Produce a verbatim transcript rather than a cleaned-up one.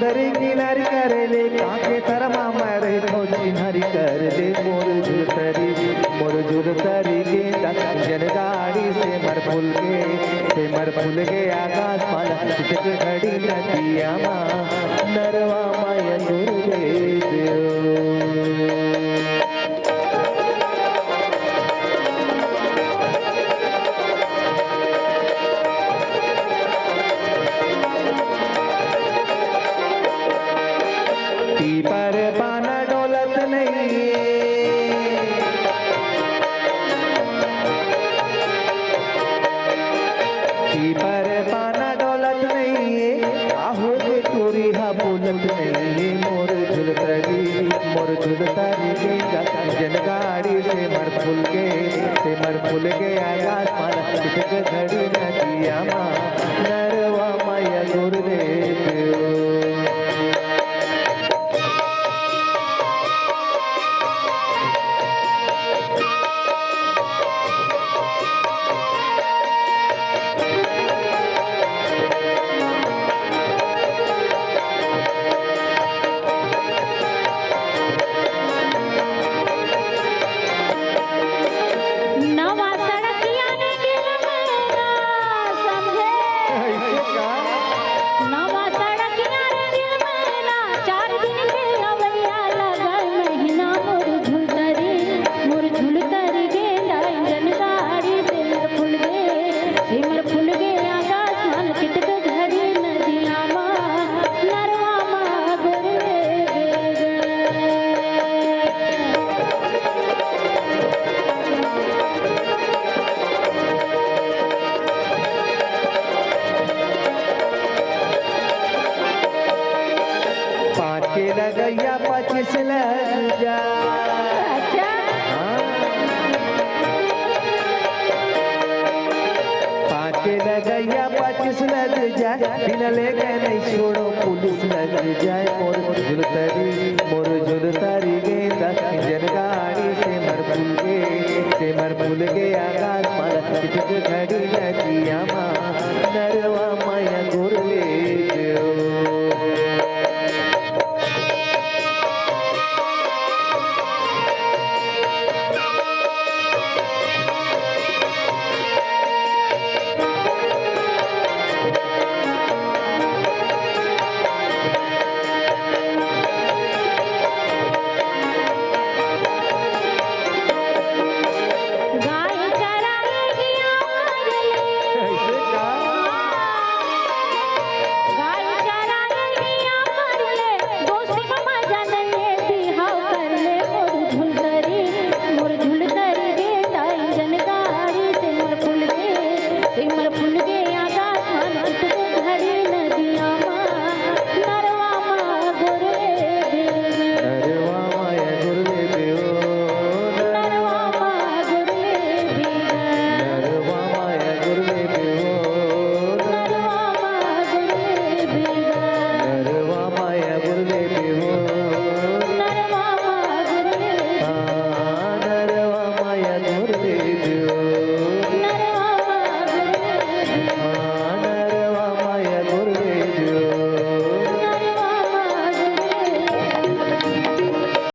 तरी किनारी करे ले, काके तरमा मैं रहिथो चिन्हारी कर ले। मोर झुलतरी, मोर झुलतरी गेंदा, जन गाड़ी सेमर फूल गे, सेमर फूल गे आकाश माला, चितक घड़ी नदिया मा, नरवा माया गुरु दे देव। पीपर पाना डोलत नहीं, पीपर पाना डोलत नहीं, आहू के टूरी हा बोलत नहीं। मोर झुलतरी, मोर झुलतरी गेंदा, जन गाड़ी सेमर फूल गे, सेमर फूल गे आकाश माला, चितक घड़ी नदिया मा, नरवा माया गुरु दे देव। नवा सड़किया रे गिर में ना समझे। ऐसे का? नवा सड़किया रे गिर में ना, चार दिन के अवैया लगल महीना। मोर झुलतरी, मोर झुलतरी गेंदा, इंजन गाड़ी सेमर फूल गे, सेमर फूल गे आकाश माला, चितक घड़ी नदिया मा, नरवा मा गुरु दे देव। पाँच के लगैया पच्चीस लग जा। अच्छा। हाँ। पाँच के लगैया पच्चीस लग जा, बिना लेके नहीं छोड़ो पुलिस लग जाए। मोर झुलतरी, मोर झुलतरी गेंदा, इंजन गाड़ी सेमर फूल गे, सेमर फूल गे आकाश माला, चितक घड़ी नदिया मा, नरवा